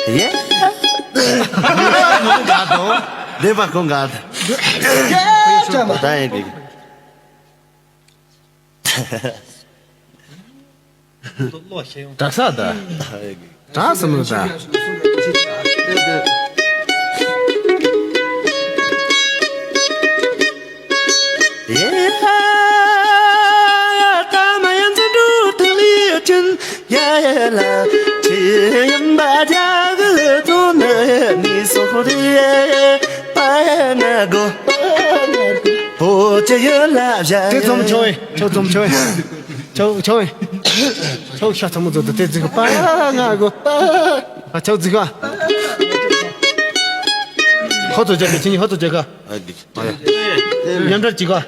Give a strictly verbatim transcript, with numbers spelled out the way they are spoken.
ཡེ། འདི་པ་ཁོང་ག་ད་ཡིན་གི། གྲྭ་ས་ད། གྲྭ་ས་མོ་ད། དེ་ཚོ་མཆོད། ཁྱོད་ཚོ་མཆོད། ཁྱོད་ཁྱོད་ཁྱོད་ཤ་ཚ་མོ་ཚོ་དེ་རྫིག་པ་ང་གོ། ཨ་ཁྱོད་རྫིག་པ། ཧོ་ཚོ་རྒྱག་གི་ཁྱིམ་ཧོ་ཚོ་རྒྱག་ག། མཉམ་འབྲེལ་གྱིས་ག།